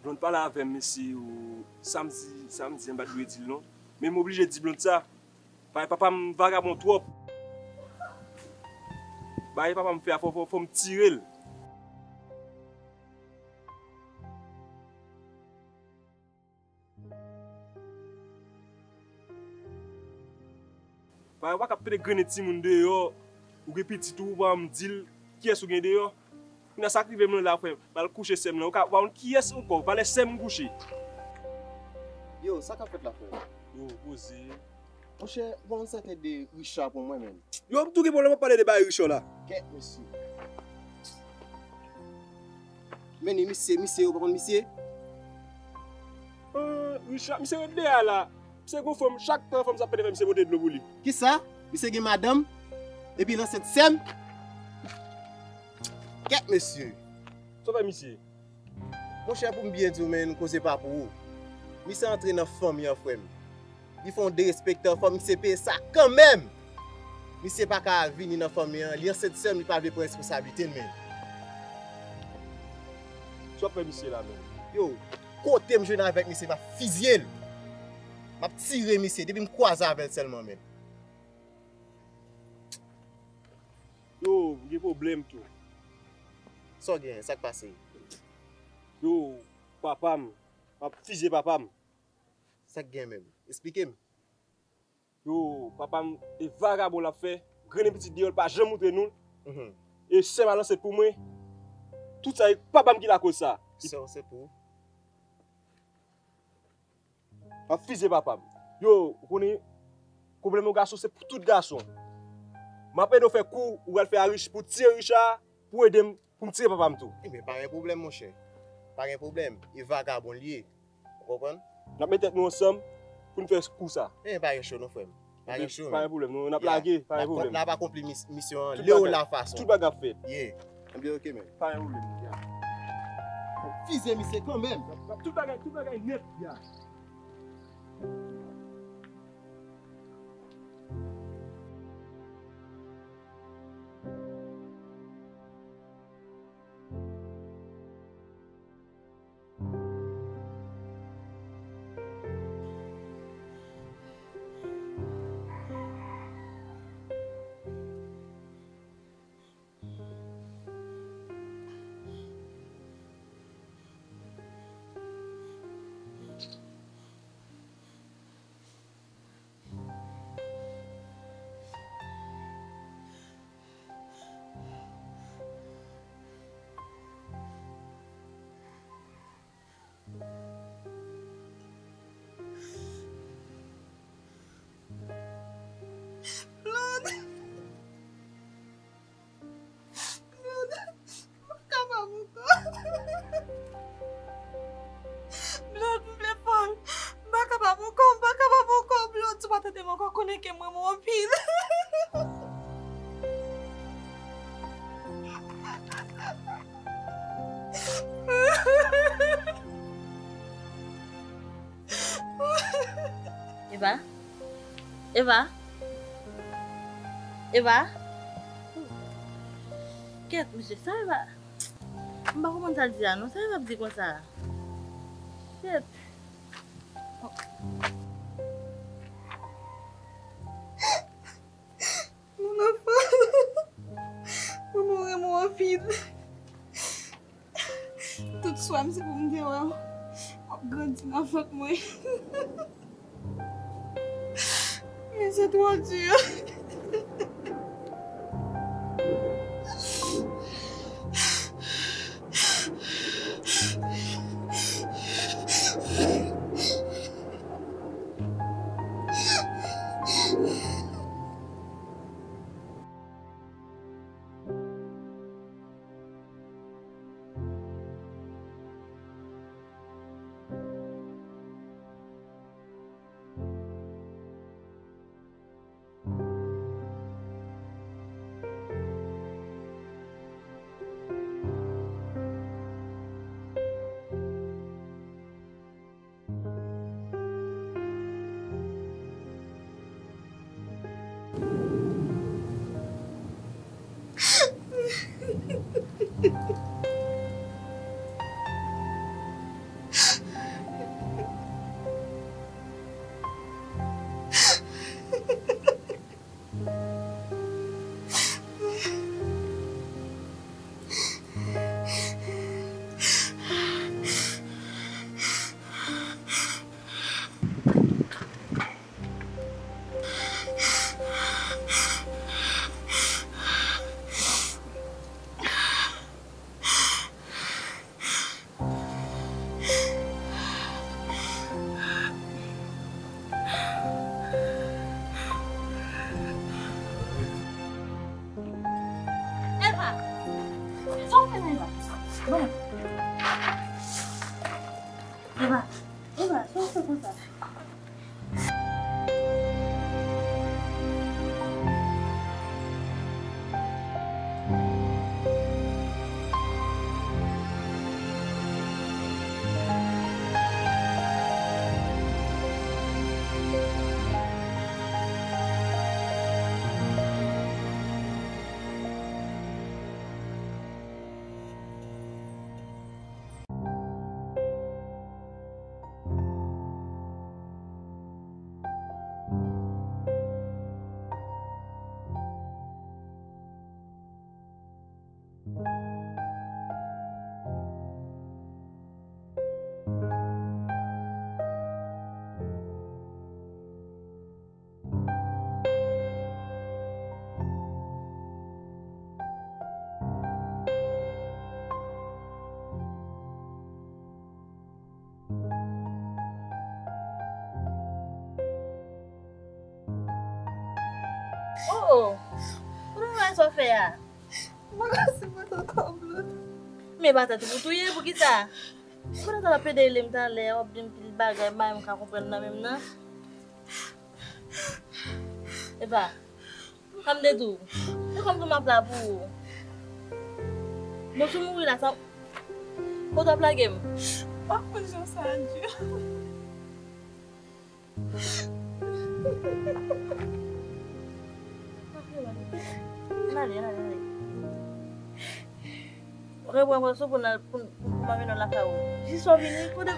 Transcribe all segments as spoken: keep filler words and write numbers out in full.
Blonde pale avè m, mesye, o, sa m di, sa m di, m pa t dwe di l non. Men m oblije di Blonde sa. Paske papa m vagabon twòp. Bagay papa m fè a, fò, fò, fò m tire l. Paske w pa ka ap pede grennen timoun deyò, ou gen pitit ou, ou pa janm di l kiyès ou gen deyò. Kounye a sa k rive m lan la, frè, m al kouche sè m lan, ou ka, ou pa konn kiyès ankò, valè sè m kouche. Yo, sa k ap fèt la, frè? Yo, poze. Monchè, ban yon sèten de Richard pou mwen, menm. Yo, m tou gen pwoblèm ap pale de bagay Richard la. Kèt, mesye. Men ni misye, misye, ou pa konn misye? Ah, Richard, misye ret dèyè la. Misye gon fanm, chak tan fanm sa ap pede fè misye pote dlo pou li. Kisa? Misye gen madanm? Epi l ansent sè m? Kèt, mesye. Sa w fè misye? Monchè, pou m byen di w, menn, koze pa pou ou. Misye antre nan fanmi an, frè m. Li fè yon derespektan, fò misye peye sa kanmenm. Misye pa ka vini nan fanmi an, li ansent sè m, li pa vle pran responsablite l, menn. Sa w ap fè misye la, menn? Yo, kote m jwenn avèk misye, m ap fizye l. M ap tire misye, depi m kwaze avè l sèlman, menn. Yo, m gen pwoblèm tou. Sa w gen, sa k pase? Yo, papa m, m ap fizye papa m. Sa k gen menm? Esplike m. Yo, papa m, e vagabon l ap fè, grennen pitit deyò, l pa janm moutre nou l. Mhm. E sè m al ansent pou mwen. Tout sa, e papa m ki lakoz sa. Sè w ansent pou ou? M ap fizye papa m. Yo, ou konnen, pwoblèm yon gason, se pou tout gason. M ap ede w fè kou, ou pral fè a Rich pou tire Richard, pou ede m, pou m tire papa m tou. Ebyen, pa gen pwoblèm, monchè. Pa gen pwoblèm. E vagabon l ye. Ou konprann? N ap met tèt nou ansanm pou n fè kou sa. Ebyen, pa gen cho non, frè m. Pa gen cho, pa gen pwoblèm, nou, n ap lage, pa gen pwoblèm. N ap akonpli mis-, misyon an lè w la fason. Tout bagay ap fèt. Yeah. Ebyen, oke, men. Pa gen pwoblèm, ya. Fizye misye kanmenm. N ap, n ap tout bagay, tout bagay nèt, ya. Blonde! Blonde! M pa kapab ankò. Blonde, m vle fò l. M pa kapab ankò, m pa kapab ankò, Blonde. Si w pa tande m ankò, konnen ke m renmen w anpil. Eva? Eva? Eva? Kèt, mesye, sa Eva? M pa konprann sa l di a non. Sa Eva ap di konsa? Shit. Mon enfant. Manman w renmen w anpil. Tout swè m se pou m te wè w ap grandi nan vant mwen. Men se twò di. Oh, ou pa wè sa w fè a? Mwen ka sipote ankò, Blond. Men pa tèt ou pou touye, poukisa? Kote sa w ap pede rele m talè, w ap di m pil bagay, m pa menm ka konprann nan menm nan. Epa, sa m te di w. Se kòmsi m ap la pou ou. Bon, si w mouri la, sa, kote w ap lage m? Pa konn jan sa di. Ann ale, ann ale, ann ale. Repran pran sou pou n al, pou, pou, pou m al mennen w lakay ou. Jis w vini, kote.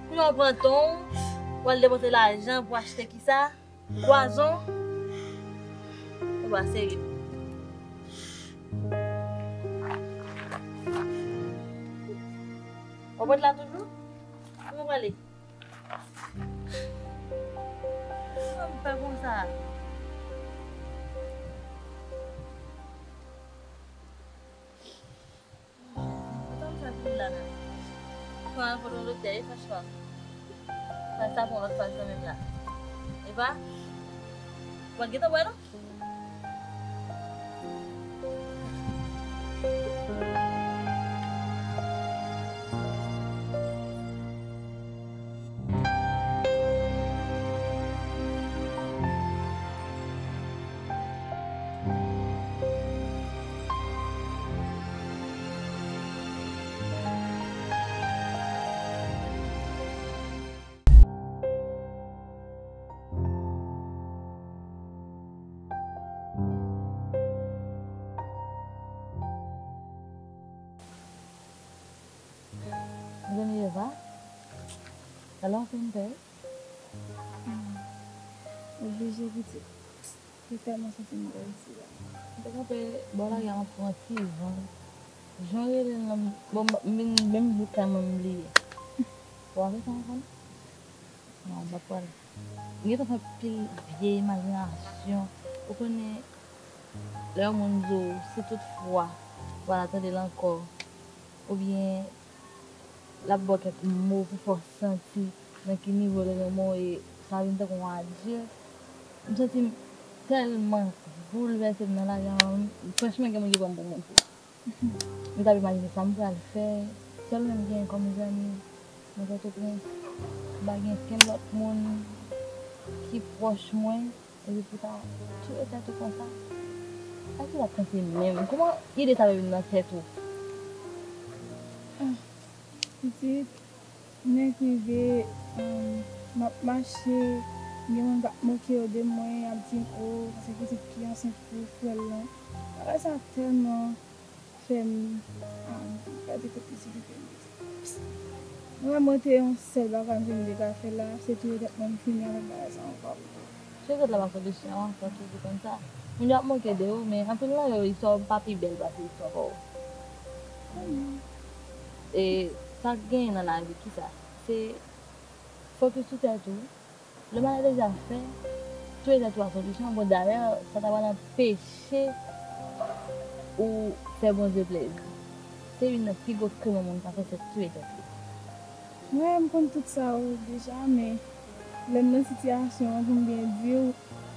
Kounye a w pran tan w, w al depanse lajan pou achte kisa? Pwazon? Ou pa serye. W ap ret la toujou? Kòman w prale? Kòman w fè konsa? Sa m fè pou la menm? Pran al kote yon doktè, e franchman. Fè sa pou yon lòt fwa kanmenm la. Epa, w pa t gentan bwè non? Zanmi Eva, alò w fin pè? Oblije pitit. Li fè mwen santi m bèl isi la. M te kanpe bò lari a, m ap pran ti van. Jan w rele l lan, bon, m vin menm bout kay mwen m bliye. Ou ap fè sa ankò non? Non, m p ap pral. M gentan fè pil vye imajinasyon. Ou konnen, lè yon moun di w, si tout fwa w al tande l ankò, oubyen l ap ba w kèk mo pou fè w santi nan ki nivo l renmen w e sa vin tankou yon adye. M santi m tèlman boulvèse m nan lari a, m, franchman, gen moun ki pran m pou moun fou. M t ap imajine sa m pral fè, sèl mwen m genyen kòm zanmi nan Pòtoprens. M pa gen kenn lòt moun ki pwòch mwen. Epi pou ta touye tèt ou konsa, sa ki w ap panse menm? Kòman ide sa yo vin nan tèt ou? Ah, pitit, m nèk rive, um, m ap mache, gen moun k ap moke yo de mwen, y ap di m, "O, se pitit ki ansent pou frè l lan." Bagay sa tèlman fè m, ah, pèdi kote sivite m. Mwen, mwen te yon sèl bagay m te ka fè la, se touye tèt mwen, m fini avèk bagay sa ankò. Sou tèt la pa solisyon an, fò toujou konn sa. Moun yo ap moke de ou, men anpil nan yo, istwa yo pa pi bèl pase istwa pa w. E sa k genyen nan lavi, kisa? Se fokis sou tèt ou. Lè malè deja fè, touye tèt ou a solisyon an. Bon, dayè, sa ta pral anpeche ou fè Bondye plezi. Se youn nan pi gwo krimen moun ka fè, se touye tèt li. Mwen, m konn tout sa yo deja, men lè m nan sitiyasyon an, pou m byen di w,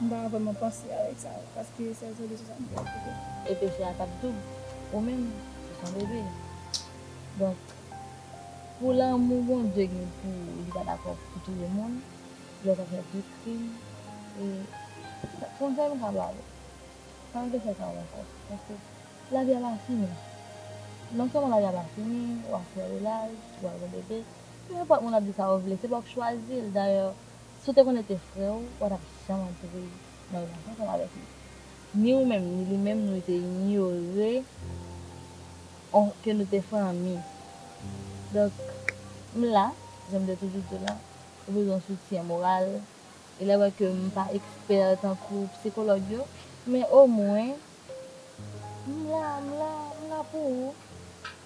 m pa vrèman panse avèk sa yo, paske sèl solisyon sa m te ap kite. E peche a t ap doub. Ou menm, se yon bebe. Donk, pou lanmou Bondye gen pou ou, li pa dakò pou touye moun, lè w ta fè de krim, e, konn sa nou ka ba ou. Pa regle fè sa ankò. Paske lavi a pa fini. Non sèlman lavi a pa fini, w ap fè laj, w ap gen bebe. Nenpòt moun ap di sa yo vle, se pa w k chwazi l. Dayè, si w te konnen te frè w, w pa t ap janm antre nan relasyon ansanm avèk li. Ni ou menm, ni li menm, nou te inyore ke nou te fanmi. Donk, m la, jan m te toujou di w la, ou bezwen yon soutyen moral. E lè w wè ke m pa ekspè tankou sikològ yo, men omwen, m la, m la, m la pou ou.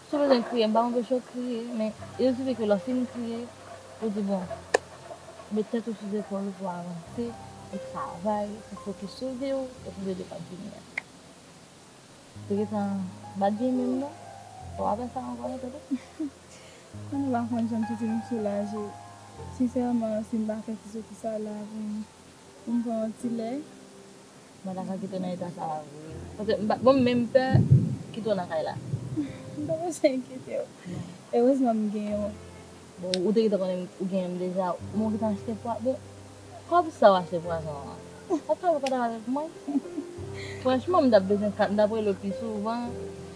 Si w bezwen kriye, m pa anpeche w kriye, men il suffit ke lè w fin kriye, ou di, "Bon, met tèt ou sou zepòl ou pou avanse, pou travay, pou fokis sou vi w, e pou vle depann vini an." Te gentan bat byen menm non. Fò w ap fè sa ankò non, tande. Mwen pa konn jan m santi m soulaje. Sensèman, si m pa fè ti soti sa la pou m, pou m pran yon ti lè. Mwen ta ka kite w nan eta sa a vre. Paske m pa, bon, m menm pè kite w nan kay la. M pa bezwen enkyete w. Erezman m genyen w. Bon, ou te gentan konnen ou genyen m deja. Bon, ou gentan achte pwa. Bon, kòb sa w achte pwazon an? Sa fè ou pa ta pale pou mwen? Franchman, m t ap bezwen kat, m t ap rele w pi souvan.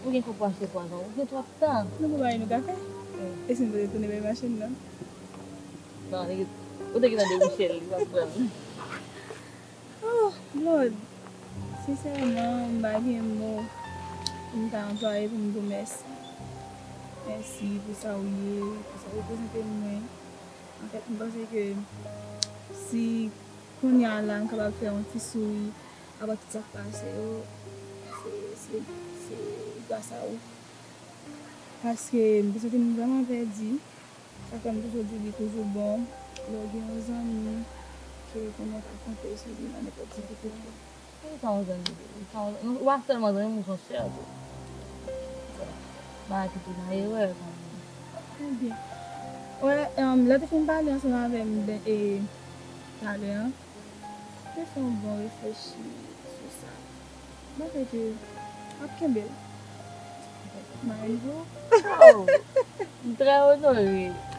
Ou gen kòb pou achte pwazon? Ou gen twòp tan. Nou pou bagay nou ka fè. E si m te tounen bay machin nan? Non, ou te gentan debouche l, li pa pran l. Oh, Lòd, sensèman, m pa gen mo pou m ta anplwaye pou m di w mèsi. Mèsi pou sa w ye, pou sa w reprezante pou mwen. Anfèt, m panse ke si kounye a la m kapab fè yon ti souri apre tout sa k pase yo, se, se, se gras a ou. Paske m te santi m vrèman pèdi. Sa fè m toujou di li toujou bon lè w gen yon zanmi ke kounye a w ka konte sou li nan nenpòt difikilte. Ou pa yon zanmi, ou pa yon, ou pa sèlman zanmi m, ou se yon sè tou. Bagay ki tou nan erè, zanmi. Trè byen. Wè, em, lè w te fin pale ansanm avè m de, e, talè an, te fè yon bon reflechi sou sa. Mwen kwè ke w ap kenbe l. Mari w. Oh, m trè onore.